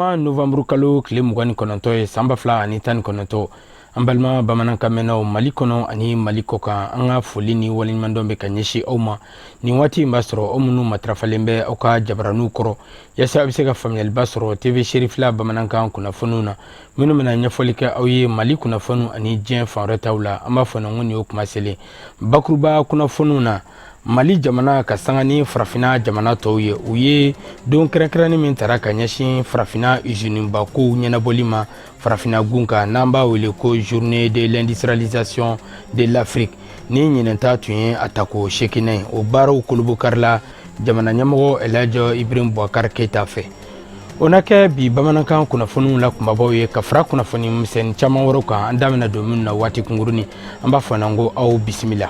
Juma, novembre kalo tile 29 ye, san 2019. An balima bamanankan mɛnnaw Mali kɔnɔ ani Mali kɔkan, an ka foli ni waleɲumandɔn bɛ ka ɲɛsin aw ma nin waati in. B'a sɔrɔ aw minnu matarafalen bɛ aw ka jabaraniw kɔrɔ yaasa aw bɛ se ka faamuyaliba sɔrɔ TV Serifila bamanankan kunnafoniw na, minnu bɛna ɲɛfɔli kɛ aw ye Mali kunnafoniw ani diɲɛ fan wɛrɛ taw la. An b'a fɔ ko nin y'o kuma selen bakuruba kunnafoniw na. Mali jamana ka sanga ni Farafinna jamana tɔw ye, u ye don kɛrɛnkɛrɛnnin min tara ka ɲɛsin Farafinna usiniba kow ɲɛnabɔli ma Farafinna gun kan, n'an b'a wele ko Journée de l'industrialisation de l'Afrique, ni ɲinɛnta tun ye a tako seeginnan ye, o baaraw kolobokarila jamana ɲɛmɔgɔ Elhaji Ibrahim Boubacar Keita fɛ. O na kɛ bi bamanankan kunnafoniw la kunbabaw ye, ka fara kunnafoni misɛnnin caman wɛrɛw kan, an da bɛna don minnu na waati kunkurunin. An b'a fɔ na ko aw bisimila.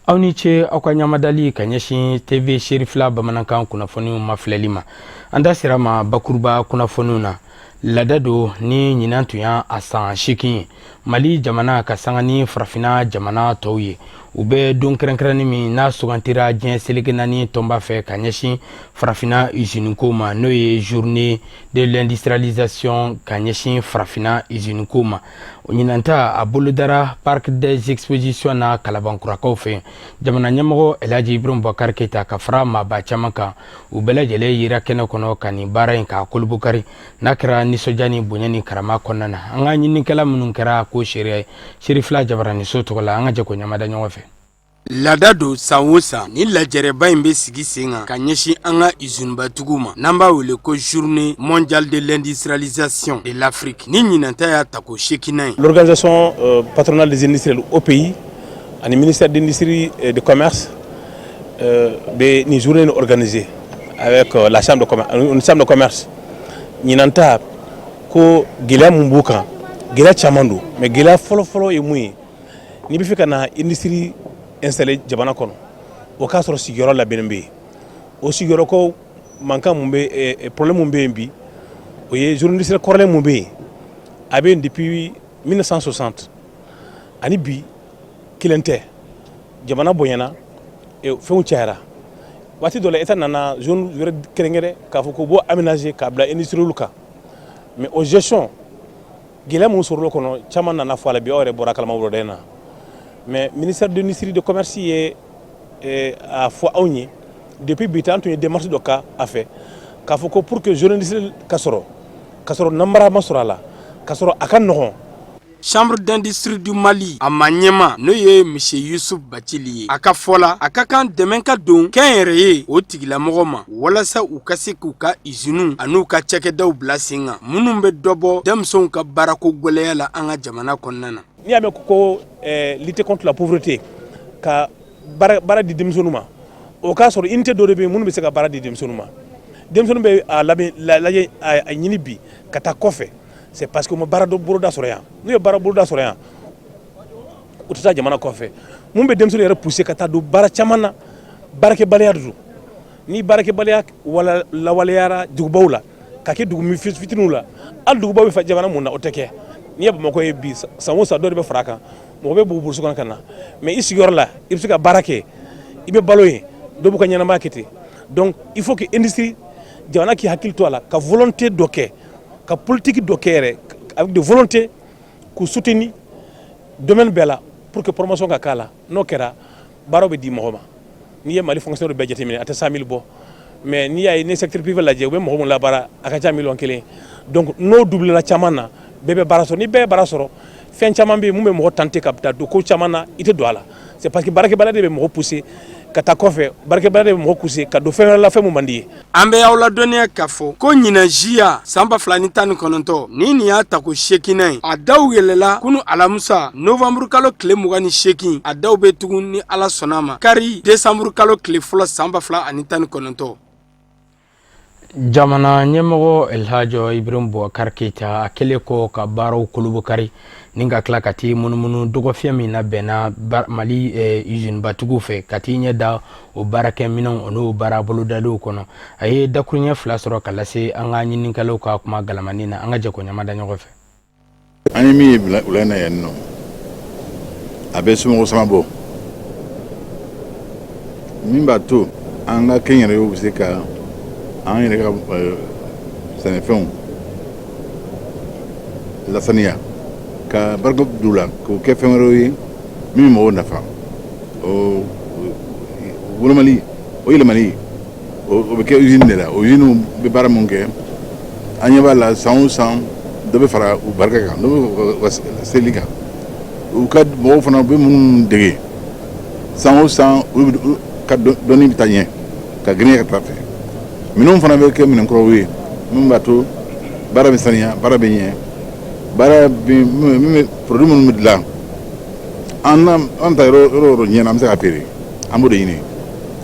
Aw ni ce aw ka ɲamadali ka ɲɛsin TV Serifila bamanankan kunnafoniw mafilɛli ma. An da sera ma bakuruba kunnafoniw na. Laada don ni ɲinan tun y'a a san 8 ye, Mali jamana ka sanga ni Farafinna jamana tɔw ye, u bɛ don kɛrɛnkɛrɛnnin min n'a sugantira diɲɛ seleke naani tɔnba fɛ ka ɲɛsin Farafinna usiniko ma, n'o ye Journée de l'industrialisation ka ɲɛsin Farafinna usiniko ma. Ɲinanta a bolodara Parc des expositions na Kalabankurakaw fɛ. Jamana ɲɛmɔgɔ Elhaji Ibrahim Boubacar Keita ka fara maaba caman kan, u bɛɛ lajɛlen yera kɛnɛ kɔnɔ ka nin baara in k'a kolobokari, n'a kɛra nisɔndiya ni bonya ni karama kɔnɔna na. An ka ɲininikɛla minnu kɛra ko seereya ye Serifila jabaraniso tɔgɔ la, an ka jɛ ko ɲamada ɲɔgɔn fɛ. Laada don, san o san ni lajɛrɛba in bɛ sigi sen kan ka ɲɛsin an ka usinibatigiw ma, n'an b'a wele ko Journée mondiale de l'industrialisation de l'Afrique, ni ɲinanta y'a tako 8nan ye. L'Organisation patronale des industriels, OPI, ani ministère d'Industrie et de Commerce bɛ nin journée organisée avec la chambre de commerce, une chambre de commerce. Ɲinan ta ko gɛlɛya mun b'u kan, gɛlɛya caman don, mais gɛlɛya fɔlɔ-fɔlɔ ye mun ye? N'i bɛ fɛ ka na industrie installer jamana kɔnɔ, o k'a sɔrɔ sigiyɔrɔ labɛnnen bɛ yen. O sigiyɔrɔ ko mankan mun bɛ, problème mun bɛ yen bi, o ye zone industrielle kɔrɔlen mun bɛ yen, a bɛ yen depuis 1960, ani bi kelen tɛ. Jamana bonyana, fɛnw cayara. Waati dɔ la, État nana zone wɛrɛ kɛrɛnkɛrɛn k'a fɔ k'o b'o aménager k'a bila industriel kan, mais o gestion, gɛlɛya mun sɔrɔla o kɔnɔ, caman nana fɔ a la. Bi aw yɛrɛ bɔra kalama wulada in na. Mais ministère de l'Industrie de Commerce ye a fɔ anw ye depuis bi, an tun ye démarche dɔ k'a fɛ k'a fɔ ko pour que zone industrielle ka sɔrɔ, ka sɔrɔ namara ma sɔrɔ a la, ka sɔrɔ a ka nɔgɔn. Chambre d'industrie du Mali, a ma ɲɛma, n'o ye Monsieur Yusuf Bacili ye, a ka fɔ la, a ka kan dɛmɛ ka don kɛnyɛrɛye o tigilamɔgɔ ma, walasa u ka se k'u ka usines an'u ka cakɛdaw bila sen kan, minnu bɛ dɔ bɔ denmisɛnw ka baarako gwɛlɛya la an ka jamana kɔnɔna na. N'i y'a mɛn ko lutter contre la pauvreté, ka baara di denmisɛnninw ma, o k'a sɔrɔ unité dɔ de bɛ yen minnu bɛ se ka baara di denmisɛnninw ma. Denmisɛnnin bɛ a labɛn lajɛ, a ɲini bi ka taa kɔfɛ, c'est parce que u ma baara boloda sɔrɔ yan. N'u ye baara boloda sɔrɔ yan, u tɛ taa jamana kɔfɛ. Mun bɛ denmisɛnnin yɛrɛ pousser ka taa don baara caman na? Baarakɛbaliya de don. Ni baarakɛbaliya wala lawaleyara dugubaw la ka kɛ dugu fitininw la, hali dugubaw bɛ fɛ jamana mun na, o tɛ kɛ. N'i ye Bamakɔ ye bi, san o san dɔ de bɛ fara a kan, mɔgɔ bɛ bugu burusi kɔnɔ ka na. Mais i sigiyɔrɔ la, i bɛ se ka baara kɛ, i bɛ balo yen, dɔ b'u ka ɲɛnamaya kɛ ten. Donc il faut que industrie, jamana k'i hakili to a la, ka volonté dɔ kɛ, ka politique dɔ kɛ yɛrɛ avec de volonté k'u soutenir domaine bɛɛ la pour que promotion ka k'a la. N'o kɛra, baaraw bɛ di mɔgɔ ma. N'i ye Mali fonctionnaire bɛɛ jateminɛ, a tɛ 100 000 bɔ. Mais n'i y'a ye, ni secteur privé lajɛ, u bɛ mɔgɔ min labaara, a ka ca miliyɔn 1. Donc n'o doublera caman na, bɛɛ bɛ baara sɔrɔ. Ni bɛɛ ye baara sɔrɔ, fɛn caman bɛ yen mun bɛ mɔgɔ tenter ka taa don ko caman na, i tɛ don a la. C'est parce que baarakɛbaliya de bɛ mɔgɔ pousser ka taa kɔfɛ, baarakɛbaliya de bɛ mɔgɔ pousser ka don fɛn wɛrɛ la, fɛn mun man di ye. An bɛ aw ladɔnniya k'a fɔ ko ɲinan JIA san 2019, ni nin y'a tako 8nan ye, a daw yɛlɛla kunu alamusa, novembre kalo tile 28. A daw bɛ tugun ni Ala sɔnna ma, kari, décembre kalo tile 1, san 2019. Jamana ɲɛmɔgɔ Elhaji Ibrahim Boubacar Keita, a kɛlen kɔ ka baaraw kolobokari ni ka tila ka t'i munumunu dɔgɔfiyɛ min labɛnna Mali usinebatigiw fɛ, ka t'i ɲɛ da o baarakɛminɛnw n'o baara bolodaliw kɔnɔ, a ye dakuruɲɛ 2 sɔrɔ ka lase an ka ɲininikɛlaw ka kuma galamani na. An ka jɛ ko ɲamada ɲɔgɔn fɛ. An ye min ye wula in na yan nɔ, A bɛ somɔgɔ sama bɔ min b'a to an ka kɛnyɛrɛyew bɛ se ka an yɛrɛ ka sɛnɛfɛnw lasaniya ka barika don u la k'o kɛ fɛn wɛrɛw ye min bɛ mɔgɔw nafa. O wolomali, o yɛlɛmali, o bɛ kɛ usine de la. O usine bɛ baara mun kɛ, an ɲɛ b'a la, san o san dɔ bɛ fara u barika kan, dɔ bɛ u ka seli kan. U ka mɔgɔw fana u bɛ minnu dege, san o san olu ka dɔnni bɛ taa ɲɛ ka girinya ka taa fɛ. Minɛnw fana bɛ kɛ minɛn kuraw ye min b'a to baara bɛ saniya, baara bɛ ɲɛ, baara bɛ min bɛ produit minnu bɛ dilan an na, an ta yɔrɔ o yɔrɔ ɲɛna, an bɛ se ka feere. An b'o de ɲini,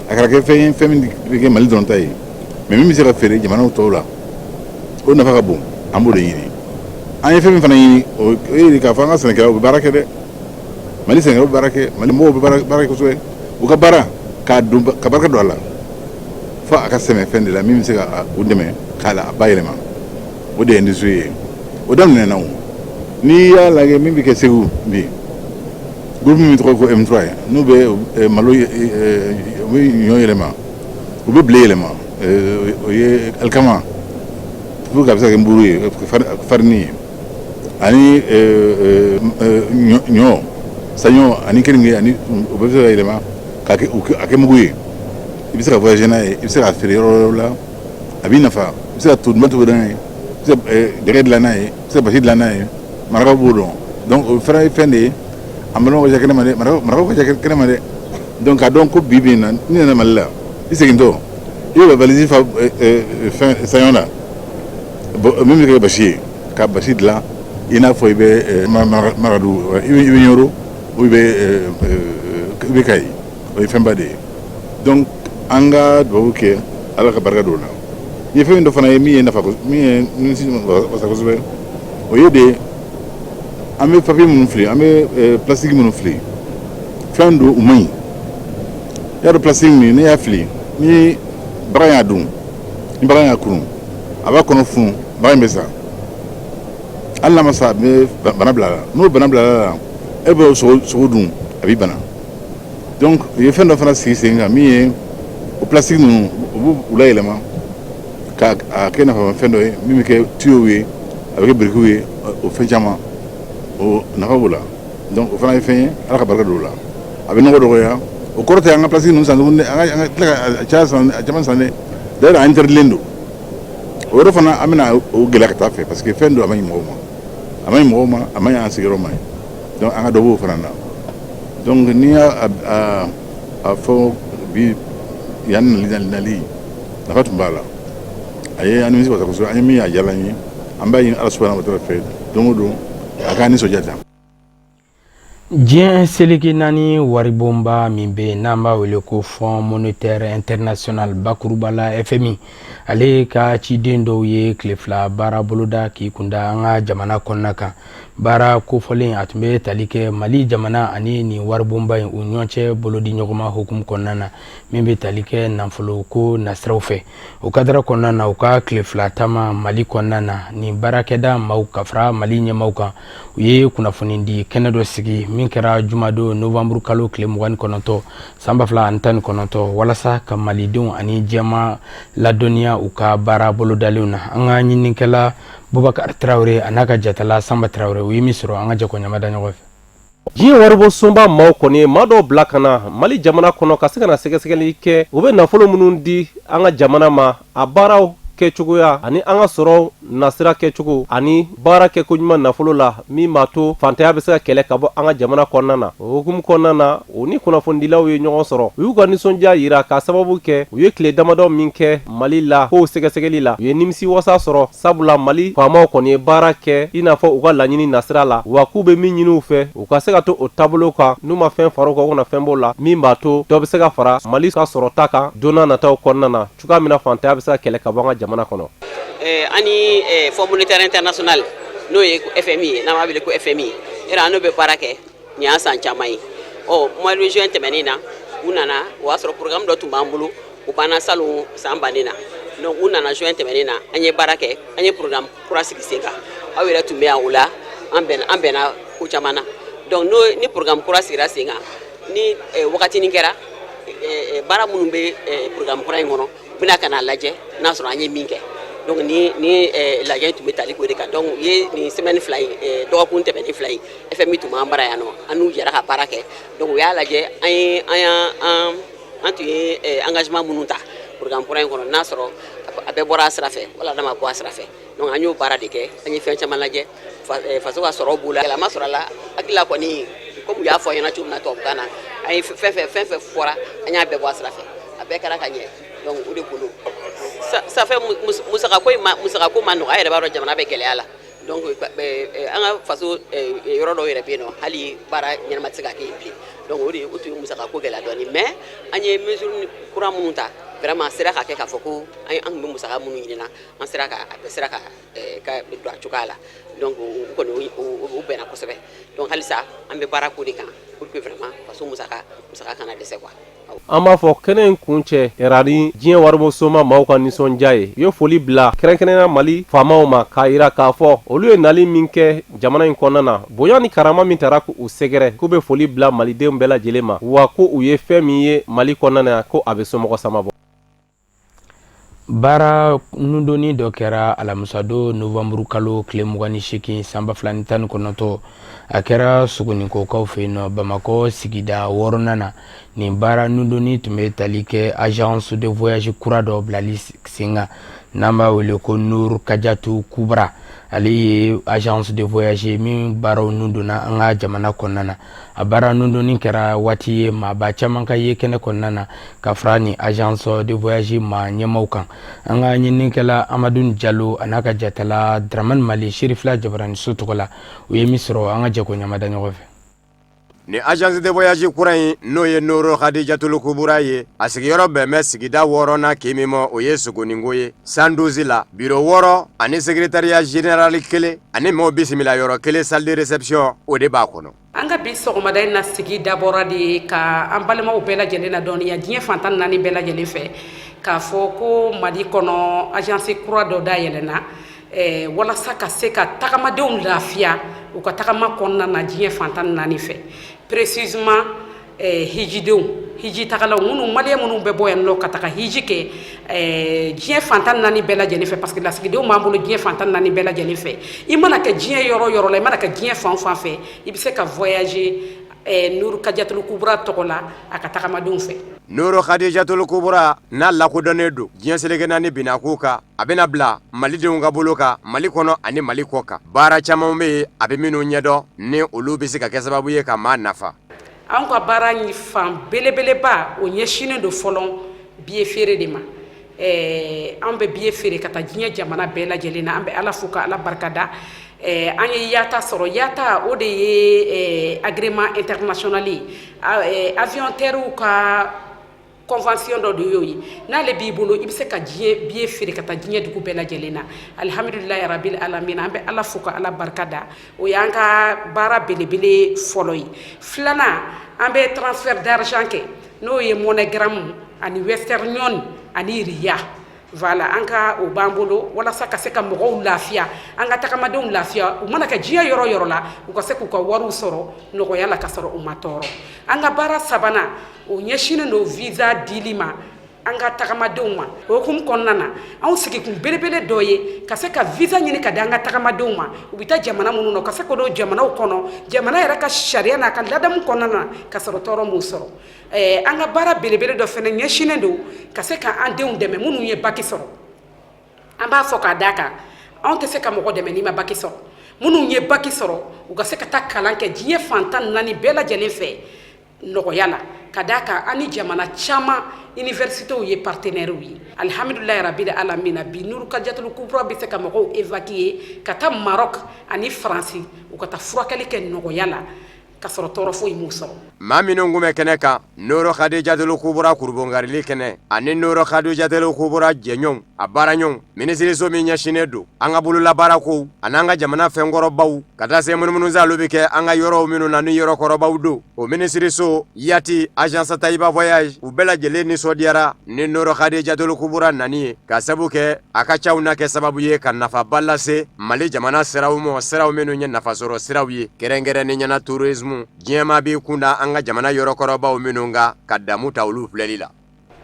a kɛra kɛ fɛn ye, fɛn min bɛ kɛ Mali dɔrɔn ta ye, mais min bɛ se ka feere jamanaw tɔw la, o nafa ka bon. An b'o de ɲini. An ye fɛn min fana ɲini, o ye k'a fɔ an ka sɛnɛkɛlaw bɛ baara kɛ dɛ. Mali sɛnɛkɛlaw bɛ baara kɛ, Mali mɔgɔw bɛ baara kɛ kosɛbɛ. U ka baara k'a don ka barika don a la fo a ka sɛmɛ fɛn de la min bɛ se ka u dɛmɛ k'a la a bayɛlɛma. O de ye industrie ye, o daminɛna. O n'i y'a lajɛ min bɛ kɛ Segu bi, groupe min tɔgɔ ko M3 ye, n'u bɛ malo, u bɛ ɲɔ yɛlɛma, u bɛ blé yɛlɛma, o ye alikama pour que a bɛ se ka kɛ nburu ye, farini ye, ani ɲɔ, saɲɔ ani keninge, ani o bɛɛ bɛ se ka yɛlɛma k'a kɛ a kɛ mugu ye. I bɛ se ka voyager n'a ye, i bɛ se k'a feere yɔrɔ wɛrɛw la, a b'i nafa. I bɛ se ka to duman tobi n'a ye, i bɛ se ka dɛgɛ dilan n'a ye, i bɛ se ka basi dilan n'a ye. Marakaw b'o dɔn. Donc o fana ye fɛn de ye, an balimaw ka ca kɛnɛma dɛ, marakaw ka ca kɛnɛma dɛ. Donc k'a dɔn ko bi bi in na, n'i nana Mali la, i segintɔ, i bɛ valise fa fɛn saɲɔ la min bɛ kɛ basi ye, ka basi dilan, i n'a fɔ i bɛ Maradu, i bɛ Ɲɔrɔ, i bɛ Kayi. O ye fɛnba de ye. Donc an ka dugawu kɛ, Ala ka barika don o la. N ye fɛn dɔ fana ye min ye nafa, min ye nimisi wasa kosɛbɛ, o ye de an bɛ papier minnu fili, an bɛ plastique minnu fili, fɛn don u man ɲi. I y'a dɔn, plastique min n'i y'a fili, ni bagan y'a dun, ni bagan y'a kunu, a b'a kɔnɔ funu, bagan bɛ sa. Hali n'a ma sa, a bɛ bana bila a la. N'o bana bila a la, e bɛ sogo dun, a b'i bana. Donc u ye fɛn dɔ fana sigi sen kan min ye o plastique ninnu, u b'u u layɛlɛma ka a kɛ nafamafɛn dɔ ye min bɛ kɛ tuyau ye, a bɛ kɛ birikiw ye, o fɛn caman, o nafa b'o la. Donc o fana ye fɛn ye, Ala ka barika don o la, a bɛ nɔgɔ dɔgɔya. O kɔrɔ tɛ an ka plastique ninnu san tuguni dɛ, an ka tila ka a caya san, a caman san dɛ. D'ailleurs, a interdit don o yɔrɔ fana, an bɛna o gɛlɛya ka taa fɛ, parce que fɛn don a man ɲi mɔgɔw ma, a man ɲi mɔgɔw ma, a man ɲi an sigiyɔrɔ ma ye. Donc an ka dɔ b'o fana na. Donc n'i y'a a fɔ bi yan, nali nafa tun b'a la, a ye an nimisi wasa kosɛbɛ. An ye min ye, a diyara an ye. An b'a ɲini Ala subahana wa taala fɛ, don o don a k'an nisɔndiya tan. Diɲɛ seleke naani waribonba min bɛ yen, n'an b'a wele ko Fonds monétaire international, bakuruba la FMI, ale ka ciden dɔw ye tile 2 baara boloda k'i kunda an ka jamana kɔnɔna kan. Baara kofɔlen, a tun bɛ tali kɛ Mali jamana ani nin waribonba in u ɲɔgɔn cɛ bolodi ɲɔgɔnma hukumu kɔnɔna na, min bɛ tali kɛ nafolo ko nasiraw fɛ. O kadara kɔnɔna na, u ka tile 2 taama Mali kɔnɔna na, nin baarakɛda maaw ka fara Mali ɲɛmaw kan, u ye kunnafoni di kɛnɛ dɔ sigi min kɛra jumadon novembre kalo tile 29 san 2019, walasa ka malidenw ani jɛma ladɔnniya u ka baara bolodalenw na. An ka ɲininikɛla Bubakar Tarawele a n'a ka jatala Sanba Tarawele, u ye min sɔrɔ, an ka jɛ k'o ɲamada ɲɔgɔn fɛ. Diɲɛ waribonsoba maaw kɔni ye maa dɔw bila ka na Mali jamana kɔnɔ ka se ka na sɛgɛsɛgɛli kɛ. U bɛ nafolo minnu di an ka jamana ma, a baaraw kɛcogoya ani an ka sɔrɔ nasira kɛcogo ani baara kɛko ɲuman nafolo la, min b'a to fantanya bɛ se ka kɛlɛ ka bɔ an ka jamana kɔnɔna na. O hukumu kɔnɔna na, u ni kunnafonidilaw ye ɲɔgɔn sɔrɔ, u y'u ka nisɔndiya yira k'a sababu kɛ u ye tile damadɔ min kɛ Mali la kow sɛgɛsɛgɛli la. U ye nimisi wasa sɔrɔ, sabula Mali faamaw kɔni ye baara kɛ i n'a fɔ u ka laɲini nasira la, wa k'u bɛ min ɲini u fɛ, u ka se ka to o taabolo kan. N'u ma fɛn fara u kan, u kana fɛn b'o la min b'a to dɔ bɛ se ka fara Mali ka sɔrɔta kan don n'a nataw kɔnɔna na, cogoya min na fantanya bɛ se ka kɛlɛ ka bɔ an ka jamana kɔnɔ. Ani Fonds monétaire international, n'o ye FMI ye, n'an b'a wele ko FMI yɛrɛ, an n'o bɛ baara kɛ nin y'an san caman ye. Ɔ, mois de juin tɛmɛnen na, u nana, o y'a sɔrɔ programme dɔ tun b'an bolo, o banna salon san bannen na. Donc u nana juin tɛmɛnen na, an ye baara kɛ, an ye programme kura sigi sen kan. Aw yɛrɛ tun bɛ yan o la, an bɛnna ko caman na. Donc n'o ni programme kura sigira sen kan, ni wagatinin kɛra, baara minnu bɛ programme kura in kɔnɔ, u bɛna ka n'a lajɛ n'a sɔrɔ an ye min kɛ. Donc ni lajɛ tun bɛ tali k'o de kan. Donc u ye nin semaine 2 in, dɔgɔkun tɛmɛnen 2 in, FMI tun b'an bara yan nɔ, an n'u jɛra ka baara kɛ. Donc u y'a lajɛ an ye an y'an an tun ye engagement minnu ta programme kura in kɔnɔ, n'a sɔrɔ a bɛɛ bɔra a sira fɛ wala n'a ma bɔ a sira fɛ. Donc an y'o baara de kɛ, an ye fɛn caman lajɛ, faso ka sɔrɔ b'o la, yɛlɛma sɔrɔ a la. Hakili la kɔni, komi u y'a fɔ an ɲɛna cogo min na tubabukan na, an ye fɛn fɛn fɔra, an y'a bɛɛ bɔ a sira fɛ, a bɛɛ kɛra ka ɲɛ. Donc o de kun don. Ça fait musakako in ma, musakako ma nɔgɔ. A yɛrɛ b'a dɔn jamana bɛ gɛlɛya la. Donc an ka faso yɔrɔ dɔw yɛrɛ bɛ yen nɔ, hali baara ɲɛnama tɛ se ka kɛ yen bilen. Donc o de o tun ye musakako gɛlɛya dɔɔnin, mais an ye mesure kura minnu ta, vraiment a sera ka kɛ k'a fɔ ko an tun bɛ musaka minnu ɲini na, an sera ka a bɛɛ sera ka don a cogoya la. Donc o kɔni o bɛnna kosɛbɛ. Donc halisa an bɛ baara k'o de kan pour que vraiment faso musaka kana dɛsɛ quoi. An b'a fɔ kɛnɛ in kun cɛ ni diɲɛ waribɔsoma maaw ka nisɔndiya ye, u ye foli bila kɛrɛnkɛrɛnya Mali faamaw ma, k'a jira k'a fɔ olu ye nali min kɛ jamana in kɔnɔna na, bonya ni karama min taara u sɛgɛrɛ, k'u bɛ foli bila malidenw bɛɛ lajɛlen ma, wa ko u ye fɛn min ye Mali kɔnɔna na, ko a bɛ somɔgɔ sama bɔ. Baara nudonni dɔ kɛra alamisadon novanburu kalo tile 28 san 2019. A kɛra Sogoninkokaw fɛ yen nɔ, Bamakɔ sigida wɔɔrɔnan na. Nin baara nudonni tun bɛ tali kɛ agence de voyage kura dɔ bilali sen kan, n'an b'a wele ko Nur Kajatu Kubra. Ale ye agence de voyage min baaraw nun donna an ka jamana kɔnɔna na. A baara nudonni kɛra waati ye maaba caman ka ye kɛnɛ kɔnɔna na, ka fara ni agence de voyage maa ɲɛmaw kan. An ka ɲininikɛla Amadu Jalo a n'a ka jatala Dramani Mali Serifila Jabaraniso tɔgɔ la, u ye min sɔrɔ, an ka jɛ ko ɲamada ɲɔgɔn fɛ. Ni agence de voyage kura in, n'o ye Noro Hadijatulu Kubura ye, a sigiyɔrɔ bɛn bɛ sigida wɔɔrɔnan kin min ma, o ye Sogoninko ye. 112 la, bureau wɔɔrɔ ani secrétariat général kelen ani maaw bisimila yɔrɔ kelen, salle de réception, o de b'a kɔnɔ. An ka bi sɔgɔmada in na sigi dabɔra de ka an balimaw bɛɛ lajɛlen na dɔnniya diɲɛ fantan naani bɛɛ lajɛlen fɛ, k'a fɔ ko Mali kɔnɔ, agence kura dɔ dayɛlɛnna walasa ka se ka tagamadenw lafiya u ka tagama kɔnɔna na diɲɛ fantan naani fɛ, précisément hijidenw, hiji tagalaw minnu, maliyɛn minnu bɛ bɔ yan nɔ ka taga hiji kɛ diɲɛ fantan naani bɛɛ lajɛlen fɛ, parce que lasigidenw b'an bolo diɲɛ fantan naani bɛɛ lajɛlen fɛ. I mana kɛ diɲɛ yɔrɔ yɔrɔ la, i mana kɛ diɲɛ fan o fan fɛ, i bɛ se ka voyager Nuru Kajatulu Kubura tɔgɔ la a ka tagamadenw fɛ. Nuru Hadijatulu Kubura n'a lakodɔnnen don diɲɛ seleke naani binako kan, a bɛna bila malidenw ka bolo kan Mali kɔnɔ ani Mali kɔ kan. Baara caman bɛ yen a bɛ minnu ɲɛdɔn, ni olu bɛ se ka kɛ sababu ye ka maa nafa. Anw ka baara fan belebeleba, o ɲɛsinnen don fɔlɔ billet feere de ma. An bɛ billet feere ka taa diɲɛ jamana bɛɛ lajɛlen na. An bɛ Ala fo ka Ala barikada, an ye IATA sɔrɔ. IATA, o de ye agrément international ye, aviateurs ka convention dɔ de y'o ye. N'ale b'i bolo, i bɛ se ka diɲɛ billet feere ka taa diɲɛ dugu bɛɛ lajɛlen na. Alihamudulilayi rabil alamina, an bɛ Ala fo ka Ala barika da. O y'an ka baara belebele fɔlɔ ye. Filanan, an bɛ transfert d'argent kɛ, n'o ye MoneyGram ani Western Union ani Ria. Voilà, an ka o b'an bolo walasa ka se ka mɔgɔw lafiya, an ka tagamadenw lafiya, u mana kɛ diɲɛ yɔrɔ yɔrɔ la, u ka se k'u ka wariw sɔrɔ nɔgɔya la ka sɔrɔ u ma tɔɔrɔ. An ka baara sabanan, o ɲɛsinnen don visa dili ma an ka tagamadenw ma. O hukumu kɔnɔna na, anw sigikun belebele dɔ ye ka se ka visa ɲini ka di an ka tagamadenw ma, u bɛ taa jamana minnu na, ka se ka don jamanaw kɔnɔ, jamana yɛrɛ ka sariya n'a ka ladamu kɔnɔna na, ka sɔrɔ tɔɔrɔ m'u sɔrɔ. An ka baara belebele dɔ fana ɲɛsinnen don ka se ka an denw dɛmɛ minnu ye bac sɔrɔ. An b'a fɔ k'a d'a kan, anw tɛ se ka mɔgɔ dɛmɛ n'i ma bac sɔrɔ. Minnu ye bac sɔrɔ, u ka se ka taa kalan kɛ diɲɛ fantan naani bɛɛ lajɛlen fɛ nɔgɔya la, ka d'a kan an ni jamana caman universitéw ye partenaires ye. Alihamudulilayi rabil alamina, bi Nuru Kajatulu Kubura bɛ se ka mɔgɔw évacuer ka taa Maroc ani Faransi, u ka taa furakɛli kɛ nɔgɔya la ka sɔrɔ tɔɔrɔ foyi m'u sɔrɔ. Maa minnu tun bɛ kɛnɛ kan, Noro Kadijatulu Kubura kurubonkarili kɛnɛ ani Noro Kadijatulu Kubura jɛɲɔgɔnw, a baaraɲɔgɔnw, minisiriso min ɲɛsinnen don an ka bololabaarakow ani an ka jamana fɛnkɔrɔbaw ka taa se munumunusaalo bɛ kɛ an ka yɔrɔw minnu na ni yɔrɔkɔrɔbaw don, o minisiriso, Yati, Agence Tayiba Voyage, u bɛɛ lajɛlen nisɔndiyara ni Noro Kadijatulu Kubura nani ye, ka sabu kɛ a ka caw na kɛ sababu ye ka nafaba lase Mali jamana siraw ma, siraw minnu ye nafasɔrɔ siraw ye, kɛrɛnkɛrɛnnenya la tourisme. Diɲɛmaa b'i kunda an ka jamana yɔrɔkɔrɔbaw minnu kan ka damu ta olu filɛli la.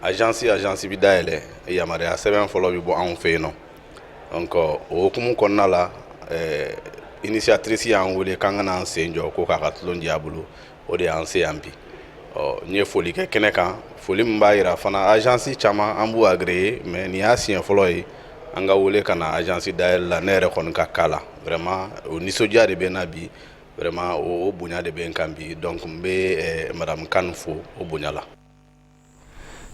Agence agence bɛ dayɛlɛ, yamaruya sɛbɛn fɔlɔ bɛ bɔ anw fɛ yen nɔ. Donc o hukumu kɔnɔna la, initiatrice y'an wele k'an ka n'an sen jɔ ko k'a ka tulon diya a bolo, o de y'an se yan bi. Ɔ n ye foli kɛ kɛnɛ kan, foli min b'a jira fana agence caman an b'u agréé, mais nin y'a siɲɛ fɔlɔ ye an ka wele ka na agence dayɛlɛ la. Ne yɛrɛ kɔni ka cas la, vraiment o nisɔndiya de bɛ n na bi. Vraiment o bonya de bɛ n kan bi. Donc n bɛ madame Kane fo o bonya la.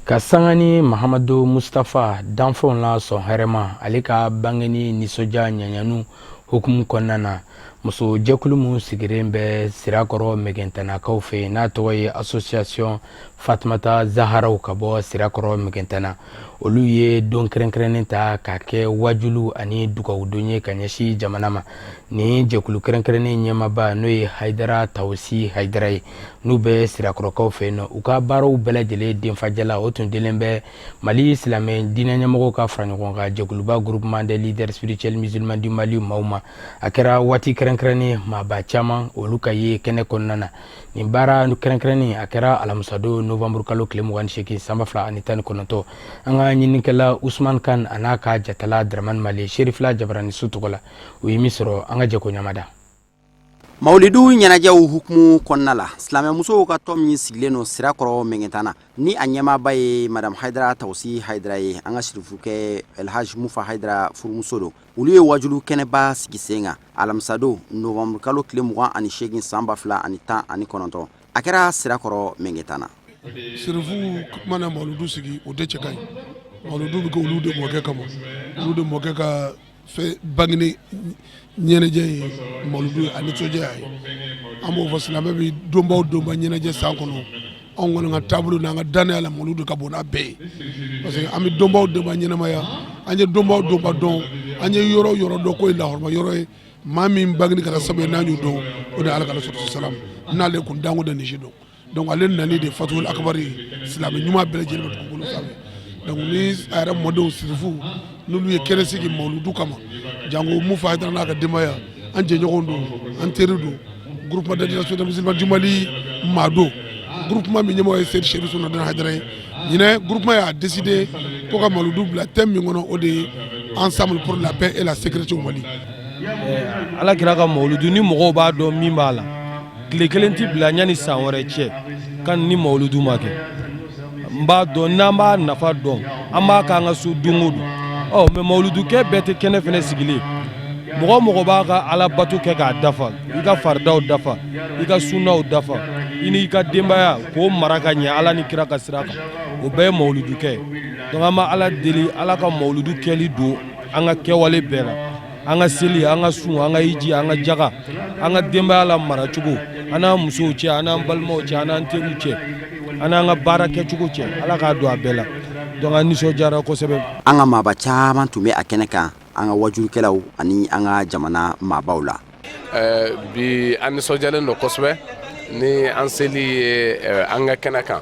Ka sanga ni Mahamadu Mustafa danfɛnw la sɔn hɛrɛma, ale ka bangeni nisɔndiya ɲaɲanu hukumu kɔnɔna na, muso jɛkulu min sigilen bɛ Sirakɔrɔ Mɛgɛntanakaw fɛ yen, n'a tɔgɔ ye Association Fatumata Zaharaw ka bɔ Sirakɔrɔ Mɛgɛntana, olu ye don kɛrɛnkɛrɛnnen ta k'a kɛ wajulu ani dugawudon ye ka ɲɛsin jamana ma. Nin jɛkulu kɛrɛnkɛrɛnnen ɲɛmaaba, n'o ye Hayidara Tawusi Hayidara ye, n'u bɛ Sirakɔrɔkaw fɛ yen nɔ, u ka baaraw bɛɛ lajɛlen denfajala o tun dilen bɛ Mali silamɛ diinɛ ɲɛmɔgɔw ka fara ɲɔgɔn kan jɛkuluba Groupement des leaders spirituels musulmans du Mali maaw ma. A kɛra waati kɛrɛnkɛrɛnnen, maaba caman olu ka ye kɛnɛ kɔnɔna na. Nin baara kɛrɛnkɛrɛnnen, a kɛra alamisadon novembre kalo tile 28 san 2019. An ka ɲininikɛla Usman Kan a n'a ka jatala Dramane Male, Serifila Jabaraniso tɔgɔ la, u ye min sɔrɔ, an ka jɛ k'o ɲamada. Mawulidu ɲɛnajɛw hukumu kɔnɔna la, silamɛmusow ka tɔn min sigilen don Sirakɔrɔ Mɛngɛntana, ni a ɲɛmaaba ye madame Hayidara Tawusi Hayidara ye, an ka sirifukɛ Elhaji Mufa Hayidara furumuso don, olu ye wajulu kɛnɛba sigi sen kan alamisadon novembre kalo tile 28 san 2019. A kɛra Sirakɔrɔ Mɛngɛntana. Sirifu mana mawuludu sigi, o tɛ cɛ ka ɲi. Mawuludu bɛ kɛ olu de mɔkɛ kama, olu de mɔkɛ ka fɛn bangeni ɲɛnajɛ ye mawuludu ye, a nisɔndiya ye. An b'o fɔ, silamɛ bɛ donbaw donba ɲɛnajɛ san kɔnɔ, anw kɔni ka taabolo n'an ka dannaya la, mawuludu ka bon n'a bɛɛ ye, parce que an bɛ donbaw donba ɲɛnamaya, an ye donbaw donba dɔn, an ye yɔrɔ yɔrɔ dɔn ko ye lahɔrɔma yɔrɔ ye. Maa min bangeni kɛra sababu ye n'an y'o dɔn, o de ye Ala ka sɔrɔ salam n'ale kun danko de nisi dɔn. Donc ale nani de fatul akbar ye, silamɛ ɲuman bɛɛ lajɛlen bɛ dugukolo sanfɛ. Donc ni a yɛrɛ mɔdenw sirifu n'olu ye kɛnɛ sigi mawuludu kama, jango Mufa Hayidara n'a ka denbaya, an jɛɲɔgɔnw don, an teri don, Groupement des leaders musulmans du Mali maa don, groupement min ɲɛmɔgɔ ye Seyidi Serifu Suna Hayidara ye. Ɲinɛ groupement y'a décidé ko ka mawuludu bila thème min kɔnɔ, o de ye ensemble pour la paix et la sécurité au Mali. Ala kira ka mawuludu, ni mɔgɔw b'a dɔn min b'a la, tile kelen tɛ bila yanni san wɛrɛ cɛ kan ni mawuludu ma kɛ. N b'a dɔn, n'an b'a nafa dɔn, an b'a k'an ka so don o don. Ɔ mais mawuludukɛ bɛɛ tɛ kɛnɛ fɛnɛ sigilen. Mɔgɔ mɔgɔ b'a ka ala bato kɛ k'a dafa, i ka faridaw dafa, i ka sunnaw dafa, i n'i ka denbaya k'o mara ka ɲɛ Ala ni kira ka sira kan, o bɛɛ ye mawuludukɛ ye. Donc an bɛ Ala deli, Ala ka mawuludu kɛli don an ka kɛwale bɛɛ la, an ka seli, an ka sun, an ka hiji, an ka jaga, an ka denbaya la maracogo, an n'an musow cɛ, an n'an balimaw cɛ, an n'an teriw cɛ, an n'an ka baara kɛcogo cɛ, Ala k'a don a bɛɛ la. Donc an nisɔndiyara kosɛbɛ. An ka maaba caman tun bɛ a kɛnɛ kan, an ka wajurukɛlaw ani an ka jamana maabaw la. Bi an nisɔndiyalen don kosɛbɛ ni an seli ye an ka kɛnɛ kan,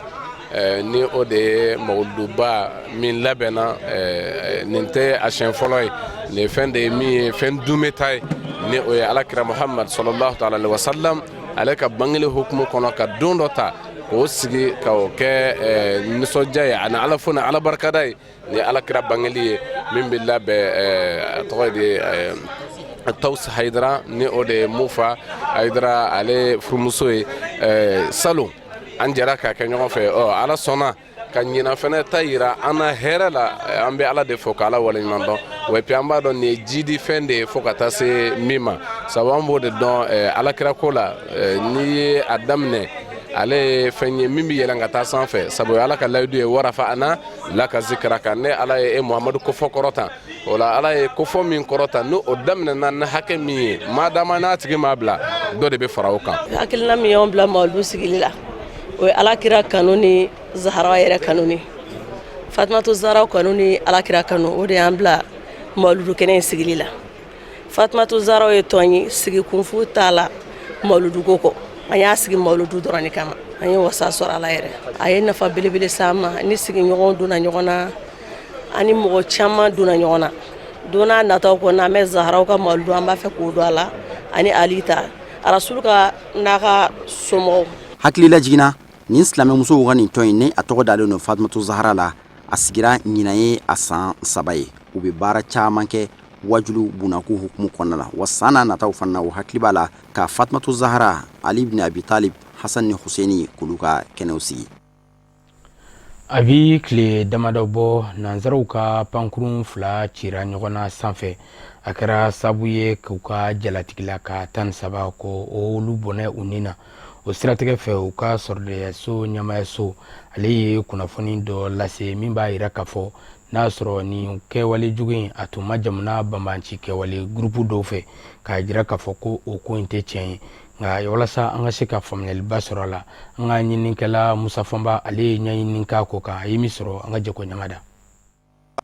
ni o de ye mawuluduba min labɛnna. Nin tɛ a siɲɛ fɔlɔ ye. Nin ye fɛn de ye min ye fɛn dunbeta ye, ni o ye alakira Muhamad sallallahu taala alaihi wasallam, ale ka bangeli hukumu kɔnɔ, ka don dɔ ta k'o sigi ka o kɛ nisɔndiya ye ani Ala fo ni Ala barikada ye ni alakira bangeli ye, min bɛ labɛn, a tɔgɔ de ye Tawus Hayidara, ni o de ye Mufa Hayidara ale furumuso ye. Salon an jɛra k'a kɛ ɲɔgɔn fɛ. Ɔ Ala sɔnna ka ɲinan fɛnɛ ta yira an na hɛrɛ la. An bɛ Ala de fo ka Ala waleɲuman dɔn. Wa puis an b'a dɔn nin ye jidi fɛn de ye fo ka taa se min ma, sabu an b'o de dɔn alakira ko la, n'i ye a daminɛ, ale ye fɛn ye min bɛ yɛlɛn ka taa sanfɛ, sabu Ala ka layidu ye warafa'ana laka zikraka, ne Ala ye e Muhamadu kofɔ kɔrɔta. O la Ala ye kofɔ min kɔrɔta, ni o daminɛna ni hakɛ min ye, madama n'a tigi m'a bila, dɔ de bɛ fara o kan. Hakilina min y'anw bila mawuludu sigili la, O ye Alakira kanu ni Zahara yɛrɛ kanu ni Fatumatu Zahara kanu ni Alakira kanu, o de y'an bila mawuludu kɛnɛ in sigili la. Fatumatu Zahara ye tɔn ye, sigi kun foyi t'a la mawuludu ko kɔ. An y'a sigi mawuludu dɔrɔn de kama. An ye wasa sɔrɔ a la yɛrɛ. A ye nafa belebele s'an ma ni sigiɲɔgɔnw donna ɲɔgɔn na, ani mɔgɔ caman donna ɲɔgɔn na. Don n'a nataw kɔnɔ, an bɛ Zaharaw ka mawuludu, an b'a fɛ k'o don a la, ani Ali ta Arasulu ka n'a ka somɔgɔw. Hakili lajiginna, nin silamɛmusow ka nin tɔn in, ni a tɔgɔ dalen don Fatumatu Zahara la, a sigira ɲinan ye a san 3 ye. U bɛ baara caman kɛ wajulu bunakun hukumu kɔnɔna la, wa san n'a nataw fana na, u hakili b'a la ka Fatumatu Zahara, Ali ibn Abi Talib, Hasan ni Huseni, k'olu ka kɛnɛw sigi. A bi tile damadɔ bɔ, nansaraw ka pankurun fila cira ɲɔgɔn na sanfɛ. A kɛra sabu ye k'u ka jalatigilaka 13 ko olu bɔnɛ u ni na. O siratigɛ fɛ, u ka sɔrɔdasiyaso ɲɛmaayaso, ale ye kunnafoni dɔ lase min b'a yira k'a fɔ n'a sɔrɔ nin kɛwale jugu in, a tun ma jamana banbanci kɛwale gurupu dɔw fɛ, k'a jira k'a fɔ ko o ko in tɛ tiɲɛ ye. Nka walasa an ka se ka faamuyaliba sɔrɔ a la, an ka ɲininikɛla Musa Fanba, ale ye ɲɛɲini k'a ko kan. A ye min sɔrɔ, an ka jɛ k'o ɲamada.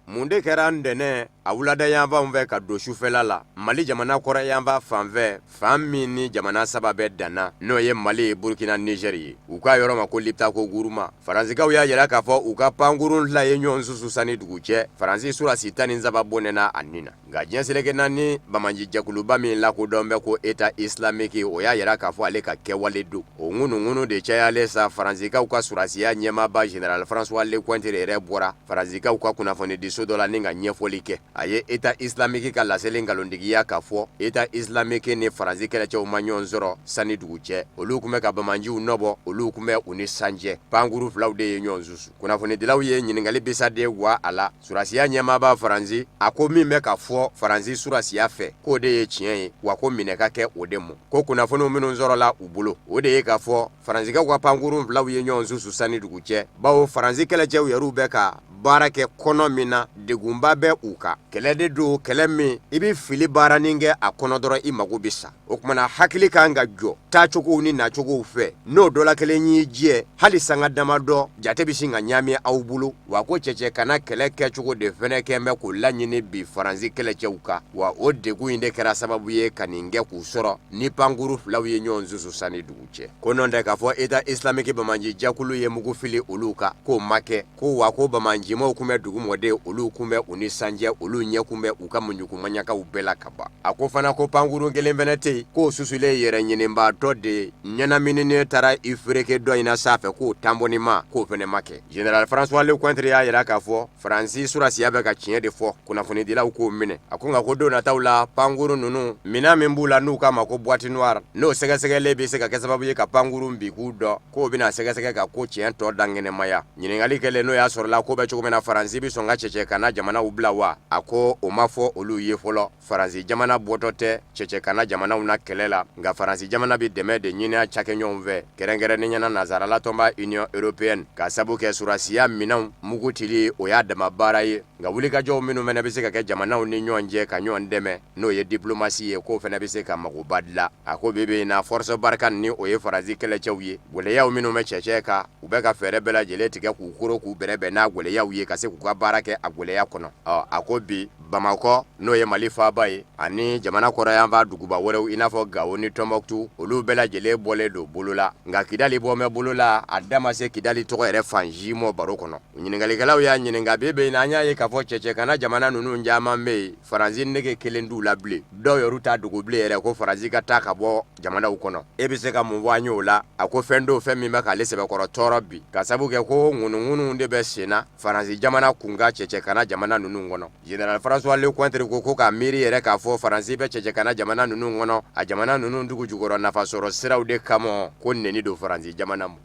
Mun de kɛra ntɛnɛn a wulada yanfanw fɛ ka don sufɛla la Mali jamana kɔrɔn yanfan fanfɛ, fan min ni jamana saba bɛɛ danna, n'o ye Mali, Burkina, Niger ye, u k'a yɔrɔ ma ko Liptako Guruma? Faransikaw y'a jira k'a fɔ u ka pankurun fila ye ɲɔgɔn susu sanni dugu cɛ. Faransi surasi 13 bɔnɛna a ni na. Nka diɲɛ seleke naani banbaanci jɛkuluba min lakodɔn bɛ ko État islamique, o y'a jira k'a fɔ ale ka kɛwale don. O ŋunuŋunu de cayalen sa, Faransikaw ka surasiya ɲɛmaaba général François Lecointre yɛrɛ bɔra Faransikaw ka kunnafonidiso dɔ la ni ka ɲɛfɔli kɛ. A ye État islamique ka laseli nkalontigiya, k'a fɔ État islamique ni Faransi kɛlɛcɛw ma ɲɔgɔn sɔrɔ sanni dugu cɛ. Olu tun bɛ ka banbaanciw nɔbɔ, olu tun bɛ u ni san cɛ. Pankuru filaw de ye ɲɔgɔn susu. Kunnafonidilaw ye ɲininkali bisa de wa a la. Surasiya ɲɛmaaba Faransi, a ko min bɛ ka fɔ Faransi surasiya fɛ, k'o de ye tiɲɛ ye, wa ko minɛ ka kɛ o de ma. Ko kunnafoniw minnu sɔrɔla u bolo, o de ye k'a fɔ Faransikaw ka pankurun filaw ye ɲɔgɔn susu sanni dugu cɛ, bawo Faransi kɛlɛcɛw yɛrɛw bɛ ka baara kɛ kɔnɔ min na, degunba bɛ u kan. Kɛlɛ de don, kɛlɛ min i bɛ fili baaranin kɛ a kɔnɔ dɔrɔn, i mago bɛ sa. O kumana hakili kan ka jɔ taacogow ni nacogow fɛ, n'o dɔ la kelen y'i jɛ hali sanga damadɔ, jate bɛ sin ka ɲaami aw bolo. Wa ko cɛcɛ kana kɛlɛ kɛcogo de fɛnɛ kɛ bɛ k'o laɲini bi Faransi kɛlɛcɛw kan. Wa o degun in de kɛra sababu ye ka nin kɛ k'u sɔrɔ ni pankuru filaw ye ɲɔgɔn susu sanni dugu cɛ. Ko nɔ tɛ k'a fɔ État islamique banbaanci jɛkulu ye mugu fili olu kan, k'o ma kɛ. Ko wa ko banbaancimaw kun bɛ dugu mɔden, olu kun bɛ u ni san cɛ, olu ɲɛ kun bɛ u ka muɲukumaɲakaw bɛɛ la ka ban. A ko fana ko pankurun kelen fɛnɛ tɛ yen, k'o susulen yɛrɛ ɲinibaatɔ de ɲɛnamininen taara i fereke dɔ in na sanfɛ, k'o tanpɔnni ma, k'o fɛnɛ ma kɛ. Général François Lecointre y'a jira k'a fɔ Faransi surasiya bɛ ka tiɲɛ de fɔ, kunnafonidilaw k'o minɛ. A ko nka ko don nataw la, pankurun ninnu, minɛn min b'u la n'u k'a ma ko boîte noire, n'o sɛgɛsɛgɛlen bɛ se ka kɛ sababu ye ka pankurun bin k'u dɔn, k'o bɛna sɛgɛsɛgɛ ka ko tiɲɛ tɔ dankɛnɛmaya. Ɲininkali kɛlen n'o y'a sɔrɔla ko bɛ cogo min na, Faransi bɛ sɔn ka cɛcɛ kana jamanaw bila wa? A ko o ma fɔ olu ye fɔlɔ. Faransi jamana bɔtɔ tɛ cɛcɛ kana jamanaw na kɛlɛ la, nka Faransi jamana bɛ dɛmɛ de ɲini a cakɛɲɔgɔnw fɛ, kɛrɛnkɛrɛnnenya na nansarala tɔnba Union européenne, ka sabu kɛ surasiya minɛnw mugu cili, o y'a dama baara ye. Nka wulikajɔw minnu fana bɛ se ka kɛ jamanaw ni ɲɔgɔn cɛ ka ɲɔgɔn dɛmɛ, n'o ye diplomatie ye, k'o fana bɛ se ka magoba dilan. A ko bi bi in na, Force Barkhane, ni o ye Faransi kɛlɛcɛw ye, gwɛlɛyaw minnu bɛ cɛcɛ kan, u bɛ ka fɛɛrɛ bɛɛ lajɛlen tigɛ k'u koro k'u bɛrɛbɛn n'a gwɛlɛyaw ye, ka se k'u ka baara kɛ a gwɛlɛya kɔnɔ. Ɔ, a ko bi Bamakɔ, n'o ye Mali faaba ye, ani jamana kɔrɔyanfan duguba wɛrɛw i n'a fɔ Gawo ni Tɔnbɔkutu, olu bɛɛ lajɛlen bɔlen don bolo la. Nka Kidali bɔ bɛ bolo la, a da ma se Kidali tɔgɔ yɛrɛ fan si mɔ baro kɔnɔ. Ɲininkalikɛlaw y'a ɲininka, bi bi in na, an y'a ye k'a fɔ cɛcɛ kana jamana ninnu caman bɛ yen, Faransi nege kelen t'u la bilen. Dɔw yɛrɛ t'a dogo bilen yɛrɛ ko Faransi ka taa ka bɔ jamanaw kɔnɔ. E bɛ se ka mun fɔ an ye o la? A ko fɛn don, fɛn min bɛ k'ale sɛbɛkɔrɔ tɔɔrɔ bi, ka sabu kɛ ko ŋunuŋunu de bɛ sen na Faransi jamana kunkan cɛcɛ kana jamana ninnu kɔnɔ. Général François Lecointre ko ko k'a miiri yɛrɛ k'a fɔ Faransi bɛ cɛcɛ kana jamana ninnu kɔnɔ, a jamana ninnu dugu jukɔrɔ nafasɔrɔ siraw de kama, ko neni don Faransi jamana ma.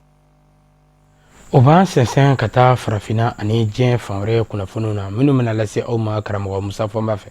O b'an sɛnsɛn ka taa farafinna ani diɲɛ fan wɛrɛ kunnafoniw na, minnu bɛna lase aw ma karamɔgɔ Musa Fɔnba fɛ.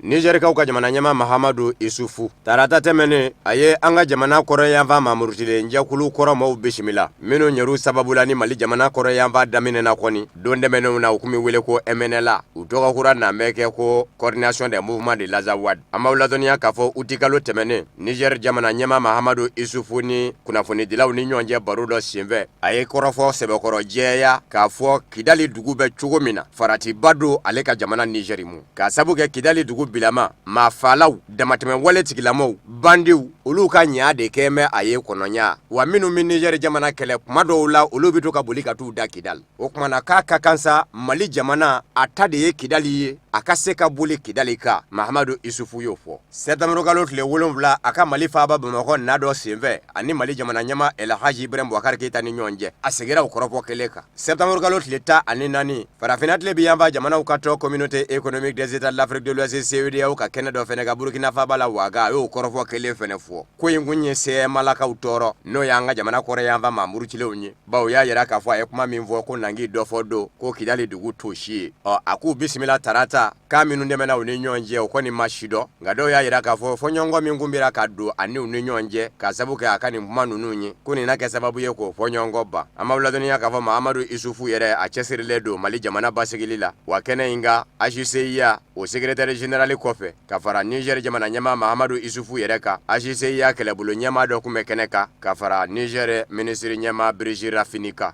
Ni Nizɛrikaw ka jamana ɲɛmaa Mahamadu Isufu tarata tɛmɛnen, a ye an ka jamana kɔrɔnyanfan maamurutilen jɛkulu kɔrɔ maaw bisimila minnu yɛrɛw sababu la ni Mali jamana kɔrɔnyanfan daminɛna kɔni don tɛmɛnenw na, u tun bɛ wele ko MNLA, u tɔgɔ kura na bɛ kɛ ko Coordination des mouvements de l'Azawad. An b'aw ladɔnniya k'a fɔ utikalo tɛmɛnen, Nizɛri jamana ɲɛmaa Mahamadu Isufu ni kunnafonidilaw ni ɲɔgɔn cɛ baro dɔ senfɛ, a ye kɔrɔfɔ sɛbɛkɔrɔ jɛya k'a fɔ Kidali dugu bɛ cogo min na, faratiba don ale ka jamana Nizɛri mu. K'a sabu kɛ Kidali dugu bilama, maafaalaw, damatɛmɛwale tigilamaw, bandiw, olu ka ɲa de kɛ bɛ a ye kɔnɔɲa. Wa minnu bɛ Nizɛri jamana kɛlɛ kuma dɔw la, olu bɛ to ka boli ka t'u da Kidali. O tuma na k'a ka kan sa Mali jamana a ta de ye Kidali ye, a ka se ka boli Kidali kan, Mahamadu Isufu y'o fɔ sɛtanburukalo tile 7 a ka Mali faaba Bamakɔ na dɔ senfɛ ani Mali jamana ɲɛmaa Elhaji Ibrahim Bubakari Keyita ni ɲɔgɔn cɛ. A seginna o kɔrɔfɔ kelen kan. Sɛtanburukalo tile 14, farafinna tilebin yanfan jamanaw ka tɔn Communauté économique des États de l'Afrique de l'Ouest CEDEAO ka kɛnɛ dɔ fana kan Burukina faaba la Waga, a y'o kɔrɔfɔ kelen fana fɔ. Ko in kun ye CMA-lakaw tɔɔrɔ, n'o y'an ka jamana kɔrɔnyanfan maa murutilenw ye, bawo u y'a jira k'a fɔ a ye kuma min fɔ ko nangi dɔ fɔ don ko Kidali dugu t'o si ye. Ɔ, a k'u bisimila tarata k'a minnu tɛmɛna u ni ɲɔgɔn cɛ, o kɔni ma si dɔn, nka dɔw y'a jira k'a fɔ fɔɲɔgɔnkɔ min kun bira ka don a n'u ni ɲɔgɔn cɛ k'a sabu kɛ a ka nin kuma ninnu ye, ko nin na kɛ sababu ye k'o fɔɲɔgɔnkɔ ban. An b'aw ladɔnniya k'a fɔ Mahamadu Isufu yɛrɛ, a cɛsirilen don Mali jamana basigili la, wa kɛnɛ in kan HCUA o secrétaire général kɔfɛ, ka fara Niger jamana ɲɛmaa Mahamadu Isufu yɛrɛ kan, HCUA kɛlɛbolo ɲɛmaa dɔ tun bɛ kɛnɛ kan, ka fara Niger minisiri ɲɛmaa Brigitte Rafini kan.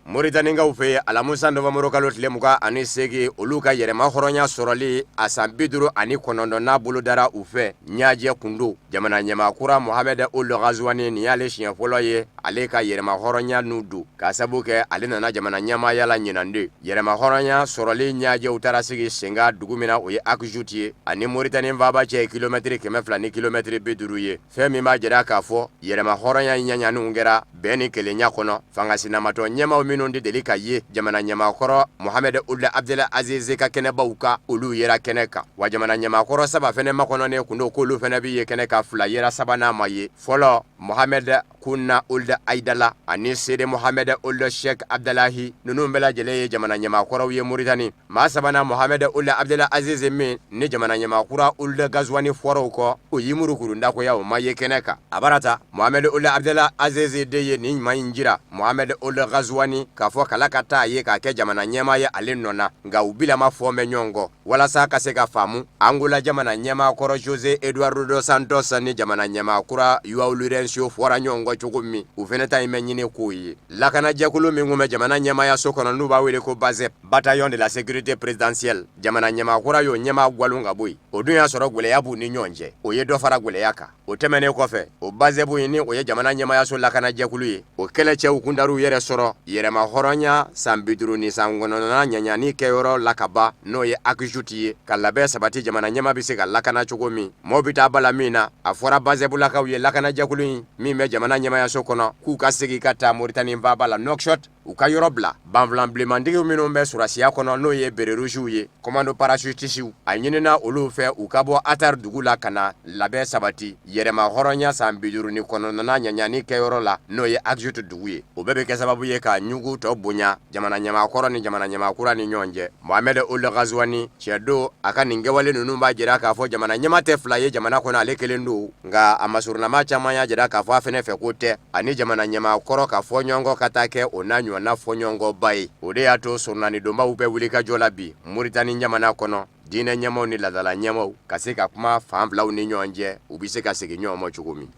Moritanikaw fɛ yen, alamisa nowanburukalo tile 28, olu ka yɛrɛma hɔrɔnya sɔrɔli a san 59nan bolodara u fɛ ɲajɛ kun don. Jamana ɲɛmaa kura Mohamed Ould Ghazouani, nin y'ale siɲɛ fɔlɔ ye ale ka yɛrɛma hɔrɔnya n'u don, k'a sabu kɛ ale nana jamana ɲɛmaaya la ɲinan de. Yɛrɛma hɔrɔnya sɔrɔli ɲajɛw taara sigi senkan dugu min na, o ye Akjout ye, ani Moritani faaba cɛ ye kilomɛtiri 200 ni kilomɛtiri 50 ye. Fɛn min b'a jira k'a fɔ yɛrɛma hɔrɔnya ɲaɲaniw kɛra bɛn ni kelenya kɔnɔ, fanga sinamatɔ ɲɛmaaw minnu tɛ deli ka ye jamana ɲɛmaakɔrɔ Mohamed Ould Abdel Aziz ka kɛnɛbaw kan, olu yera kɛnɛ kan. Wa jamana ɲɛmaakɔrɔ saba fɛnɛ makɔnɔnen kun don k'olu fɛnɛ bɛ ye kɛnɛ kan, fila yera, sabanan ma ye fɔlɔ, Mohamed Kunna Ould Aidala ani Sede Mohamed Ould Sheikh Abdalahi. Ninnu bɛɛ lajɛlen ye jamana ɲɛmaakɔrɔw ye Moritani. Maa sabanan Mohamed Ould Abdel Aziz min ni jamana ɲɛmaa kura Ould Ghazouani fɔra o kɔ, o y'i murukuru ndakoya, o ma ye kɛnɛ kan. A bara ta Mohamed Ould Abdel Aziz de ye nin ɲuman in jira Mohamed Ould Ghazouani k'a fɔ kala ka taa ye k'a kɛ jamana ɲɛmaa ye ale nɔ na, nka u bilama fɔ bɛ ɲɔgɔn kɔ walasa ka se ka faamu. Angola jamana ɲɛmaa kɔrɔ Jose Eduardo dos Santos ni jamana ɲɛmaa kura Joao Lourenço fɔra ɲɔgɔn kɔ cogo min, u fana ta in bɛ ɲini k'o ye. Lakanajɛkulu min tun bɛ jamana ɲɛmaayaso kɔnɔ, n'u b'a wele ko BASEP, Bataillon de la sécurité présidentielle, jamana ɲɛmaa kura y'o ɲɛmaa gwalon ka bɔ yen. O dun y'a sɔrɔ gwɛlɛya b'u ni ɲɔgɔn cɛ, o ye dɔ fara gwɛlɛya kan. O tɛmɛnen kɔfɛ, o BASEP in, ni o ye jamana ɲɛmaayaso lakanajɛkulu ye, o kɛlɛcɛw kun taar'u yɛrɛ sɔrɔ yɛrɛma hɔrɔnya san 50 ni san 9nan ɲaɲani kɛyɔrɔ la ka ban, n'o ye Akjout ye, ka labɛn sabati jamana ɲɛmaa bɛ se ka lakana cogo min, maaw bɛ taa bala min na. A fɔra BASEP-lakaw ye, lakanajɛkulu in min bɛ jamana ɲɛmaayaso kɔnɔ, k'u ka segin ka taa Moritani faaba la Nouakchott, u ka yɔrɔ bila. Banfilan bilenmantigiw minnu bɛ sɔrɔdasiya kɔnɔ, n'o ye béret rougew ye, commando parachutisiw, a ɲinina olu fɛ u ka bɔ Atar dugu la ka na labɛn sabati yɛrɛma hɔrɔnya san 59nan ɲaɲani kɛyɔrɔ la, n'o ye Akjout dugu ye. O bɛɛ bɛ kɛ sababu ye ka ɲugu tɔ bonya jamana ɲɛmaa kɔrɔ ni jamana ɲɛmaa kura ni ɲɔgɔn cɛ. Mohamed Ould Ghazouani cɛ don, a ka nin kɛwale ninnu b'a jira k'a fɔ jamana ɲɛmaa tɛ fila ye jamana kɔnɔ, ale kelen don. Nka a masurunnamaa caman y'a jira k'a fɔ a fana fɛ ko tɛ ani jamana ɲɛmaa kɔrɔ ka fɔ ɲɔgɔn kɔ ka taa kɛ o n'a ɲɔgɔnna fɔɲɔgɔnkɔba ye. O de y'a to surunalidonbaw bɛ wulikajɔ la bi Moritani jamana kɔnɔ, diinɛ ɲɛmaaw ni laadala ɲɛmaaw ka se ka kuma fan filaw ni ɲɔgɔn cɛ, u bɛ se ka segin ɲɔgɔn ma cogo min.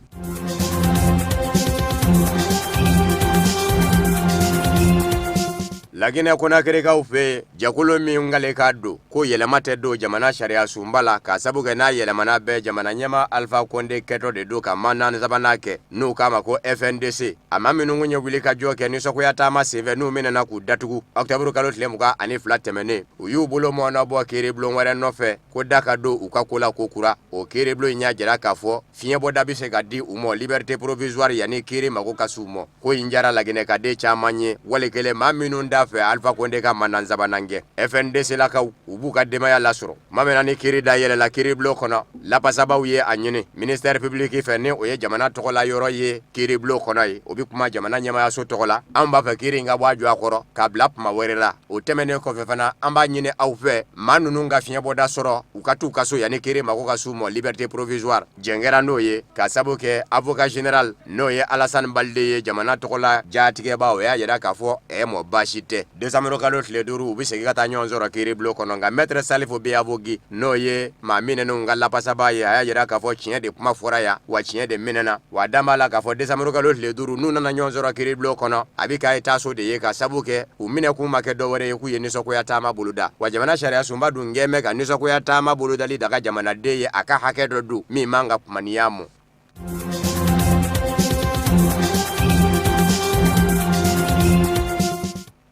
Laginɛ Konakirikaw fɛ yen, jɛkulu min kale k'a don ko yɛlɛma tɛ don jamana sariya sunba la, k'a sabu kɛ n'a yɛlɛmana bɛɛ jamana ɲɛmaa Alpha Condé kɛtɔ de don ka mandat sabanan kɛ, n'u k'a ma ko FNDC. A maa minnu kun ye wulikajɔ kɛ nisɔngoya taama senfɛ, n'u minɛna k'u datugu octobre kalo tile 22 tɛmɛnen, u y'u bolo mɔɔnɔbɔ kiiribulon wɛrɛ nɔfɛ ko da ka don u ka ko la ko kura. O kiiribulon in y'a jira k'a fɔ fiɲɛbɔda bɛ se ka di u ma, liberté provisoire, yanni kiiri mago ka s'u ma. Ko in diyara laginɛkaden caman ye, wali kelen maa minnu da fɛ Alpha Condé ka mandat sabanan kɛ. FNDC lakaw, u b'u ka denbaya lasɔrɔ. Tuma min na ni kiiri dayɛlɛla kiiribulon kɔnɔ, lafasabaw ye a ɲini ministère public fɛ, ni o ye jamana tɔgɔla yɔrɔ ye kiiribulon kɔnɔ ye, o bɛ kuma jamana ɲɛmaayaso tɔgɔ la. Anw b'a fɛ kiiri in ka bɔ a jɔ a kɔrɔ k'a bila tuma wɛrɛ la. O tɛmɛnen kɔfɛ fana, an b'a ɲini aw fɛ, maa ninnu ka fiɲɛbɔda sɔrɔ, u ka t'u ka so yanni kiiri mako ka s'u ma, liberté provisoire. Jɛn kɛra n'o ye ka sabu kɛ avocat général, n'o ye Alassane Balde ye, jamana tɔgɔla jatigɛba, o y'a jira k'a fɔ ɛ mɔ baasi tɛ. Décembre kalo tile 5, u bɛ segin ka taa ɲɔgɔn sɔrɔ kiiribulon kɔnɔ. Nka maître Salif Béavogui, n'o ye maa minɛnenw ka lafasabaa ye, a y'a jira k'a fɔ tiɲɛ de kuma fɔra yan, wa tiɲɛ de minɛna, wa dan b'a la k'a fɔ décembre kalo tile 5, n'u nana ɲɔgɔn sɔrɔ kiiribulon kɔnɔ, a bɛ k'a ye taaso de ye, ka sabu kɛ u minɛkun ma kɛ dɔwɛrɛ ye k'u ye nisɔngoya taama boloda. Wa jamana sariya sunba dun kɛn bɛ ka nisɔngoya taama bolodali daga jamanaden ye, a ka hakɛ dɔ don min man ka kumaniya mɔ.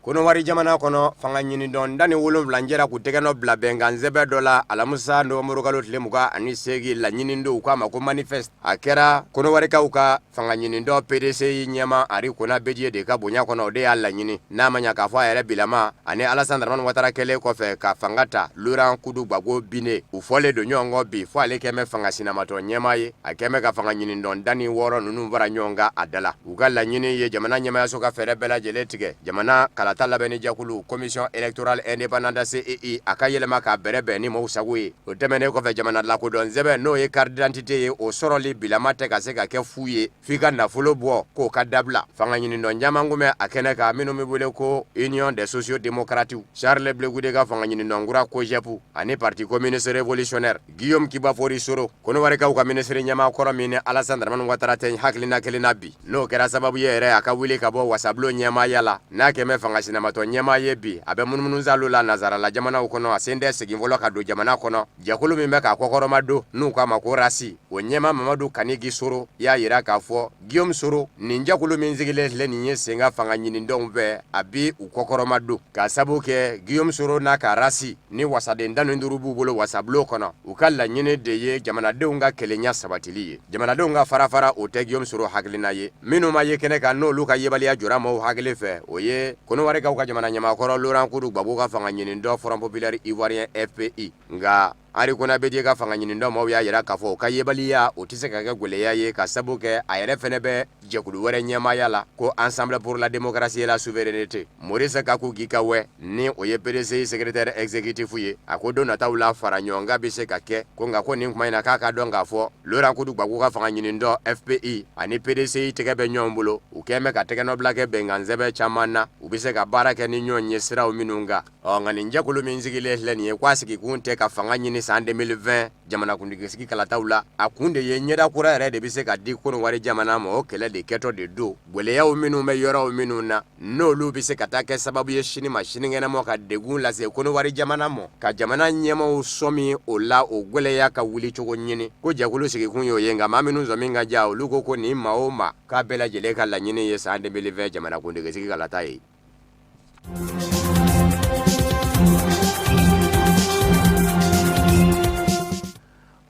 Kɔnɔwari jamana kɔnɔ, fanga ɲinitɔn 17 jɛra k'u tɛgɛnɔ bila bɛnkan sɛbɛn dɔ la alamisa nowanburukalo kalo tile 28. Laɲini don, u k'a ma ko manifeste. A kɛra kɔnɔwarikaw ka fanga ɲinitɔn PDCI ɲɛmaa Henri Konan Bédié de ka bonya kɔnɔ, o de y'a laɲini, n'a ma ɲa k'a fɔ a yɛrɛ bilama ani Alassane Dramane Ouattara kɛlen kɔfɛ ka fanga ta Laurent Koudou Gbagbo binnen, u fɔlen don ɲɔgɔn kɔ bi fo ale kɛn bɛ fanga sinamatɔn ɲɛmaa ye. A kɛn bɛ ka fanga ɲinitɔn 16 ninnu fara ɲɔgɔn kan a da la. U ka laɲini ye jamana ɲɛmaayaso ka fɛɛrɛ bɛɛ lajɛlen tigɛ jamana kalata labɛnni jɛkulu commission électorale indépendante CEI, a ka yɛlɛma k'a bɛrɛbɛn ni maaw sago ye. O tɛmɛnen kɔfɛ, jamana lakodɔn sɛbɛn, n'o ye carte d'identité ye, o sɔrɔli bilama tɛ ka se ka kɛ fu ye f'i ka nafolo bɔ, k'o ka dabila. Fanga ɲinitɔn caman kun bɛ a kɛnɛ kan, minnu bɛ wele ko Union des sociaux démocrates, Charles Blé Goudé ka fanga ɲinitɔn kura COJEP ani Parti communiste révolutionnaire Guillaume Kigbafori Soro, Kɔnɔwarikaw ka minisiri ɲɛmaa kɔrɔ min ni Alassane Dramane Ouattara tɛ hakilina kelen na bi, n'o kɛra sababu ye yɛrɛ a ka wuli ka bɔ wasabulon ɲɛmaaya la, n'a kɛn bɛ fanga sinamatɔn ɲɛmaa ye bi, a bɛ munumunusaalo la nazarala jamanaw kɔnɔ, a sen tɛ segin fɔlɔ ka don jamana kɔnɔ. Jɛkulu min bɛ k'a kɔkɔrɔma don, n'u k'a ma ko RASI, o ɲɛmaa Mamadu Kaniki Soro y'a jira k'a fɔ Guillaume Soro, nin jɛkulu min sigilen filɛ nin ye sen kan fanga ɲinitɔnw fɛ, a bi u kɔkɔrɔma don, ka sabu kɛ Guillaume Soro n'a ka RASI ni wasaden 15 b'u bolo wasabulon kɔnɔ, u ka laɲini de ye jamanadenw ka kelenya sabatili ye. Jamanadenw ka farafara, o tɛ Guillaume Soro hakilina ye. Minnu ma ye kɛnɛ kan, n'olu ka yebaliya jɔra maaw hakili fɛ, o ye Kɔnɔwarikaw ka jamana ɲɛmaakɔrɔ Laurent Koudou Gbagbo ka fanga ɲinitɔn Front populaire ivoirien FPI. Nka Henri Konan Bédié ka fanga ɲinitɔn maaw y'a jira k'a fɔ o ka yebaliya, o tɛ se ka kɛ gɛlɛya ye, ka sabu kɛ a yɛrɛ fana bɛ jɛkulu wɛrɛ ɲɛmaaya la ko Ensemble pour la démocratie et la souveraineté. Maurice Kakou Guikahué, ni o ye PDCI secrétaire exécutif ye, a ko don nataw la fara ɲɔgɔnkan bɛ se ka kɛ, ko nka ko nin tuma in na, k'a ka dɔn k'a fɔ Laurent Koudou Gbagbo ka fanga ɲinitɔn FPI ani PDCI tɛgɛ bɛ ɲɔgɔn bolo, u kɛn bɛ ka tɛgɛnɔbila kɛ bɛnkan sɛbɛn caman na, u bɛ se ka baara kɛ ni ɲɔgɔn ye siraw minnu kan. Ɔ nka nin jɛkulu min sigilen filɛ nin ye, k'a sigikun tɛ ka fanga ɲini san 2020 jamanakuntigi kalataw la, a kun de ye ɲɛda kura yɛrɛ de bɛ se ka di Kɔnɔwari jamana ma. O kɛlɛ de kɛtɔ de don gɛlɛyaw minnu bɛ yɔrɔw minnu na, n'olu bɛ se ka taa kɛ sababu ye sini ma sinikɛnɛ ma ka degun lase Kɔnɔwari jamana ma, ka jamana ɲɛmaaw sɔmi o la, o gɛlɛya ka wuli cogo ɲini, ko jɛkulu sigikun y'o ye. Nka maa minnu sɔmi ka ja, olu ko nin maa o maa k'a bɛɛ lajɛlen ka laɲini ye san 2020 jamanakuntigi kalata ye.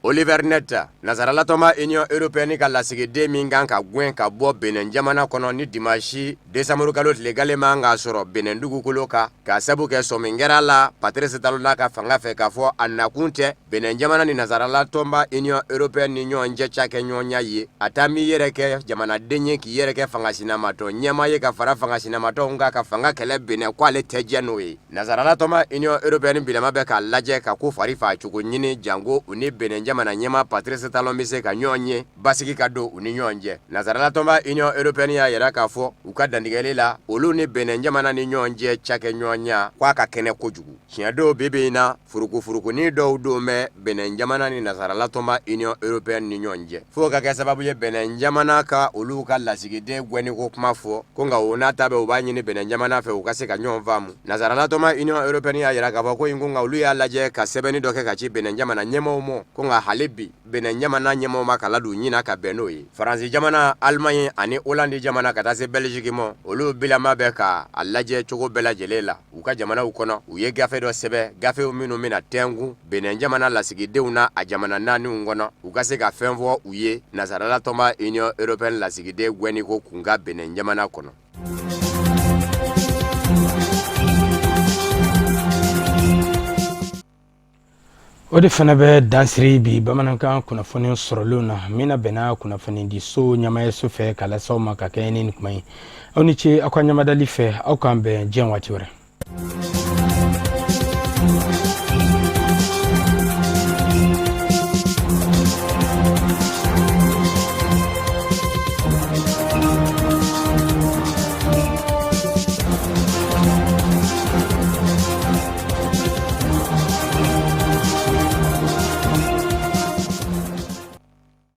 Oliver Net, Nazaralatɔnba Union européenne ka lasigiden min kan ka gɛn ka bɔ Benin jamana kɔnɔ ni dimanche décembre kalo tile gale man ka sɔrɔ Benin dugukolo kan, ka sabu kɛ sɔmi kɛra la Patrice Talon n'a ka fanga fɛ k'a fɔ a nakun tɛ Benin jamana ni nazaralatɔnba Union européenne ni ɲɔgɔn cɛ cakɛɲɔgɔnya ye. A taa m'i yɛrɛ kɛ jamanaden ye k'i yɛrɛ kɛ fanga sinamatɔn ɲɛmaa ye ka fara fanga sinamatɔnw kan ka fanga kɛlɛ Benin, ko ale tɛ jɛn n'o ye. Nazaralatɔnba Union européenne bilama bɛ k'a lajɛ ka ko fari faa cogo ɲini, janko u ni Benin jamana ɲɛmaa Patrice Talon bɛ se ka ɲɔgɔn ye, basigi ka don u ni ɲɔgɔn cɛ. Nazaralatɔnba Union européenne y'a yira k'a fɔ u ka dantigɛli la, olu ni Benin jamana ni ɲɔgɔn cɛ cakɛɲɔgɔnya k'a ka kɛnɛ kojugu. Tiɲɛ don, bi bi in na, furukufurukunin dɔw don bɛ Benin jamana ni nazaralatɔnba Union européenne ni ɲɔgɔn cɛ, fo ka kɛ sababu ye Benin jamana ka olu ka lasigiden gɛnni ko kuma fɔ, ko nka o n'a ta bɛɛ, u b'a ɲini Benin jamana fɛ u ka se ka ɲɔgɔn faamu. Nazaralatɔnba Union européenne y'a yira k'a fɔ ko in ko nka olu y'a lajɛ ka sɛbɛnni dɔ kɛ ka ci Benin jamana ɲɛmaaw ma, ko nka hali bi Benin jamana ɲɛmaaw ma kala don ɲin na ka bɛn n'o ye. Faransi jamana, Allemagne ani Hollande jamana ka taa se Belgique ma, olu bilama bɛ ka a lajɛ cogo bɛɛ lajɛlen la u ka jamanaw kɔnɔ. U ye gafe dɔ sɛbɛn, gafew minnu bɛna tɛnkun Benin jamana lasigidenw na a jamana naaniw kɔnɔ, u ka se ka fɛn fɔ u ye nazaralatɔnba Union européenne lasigiden gɛnni ko kunkan Benin jamana kɔnɔ. O de fana bɛ dan siri bi bamanankan kunnafoni sɔrɔlenw na min labɛnna kunnafonidiso ɲɛmaayaso fɛ ka lase aw ma ka kɛɲɛ ni nin kuma ye. Aw ni ce aw ka ɲamadali fɛ. Aw k'an bɛn diɲɛ waati wɛrɛ.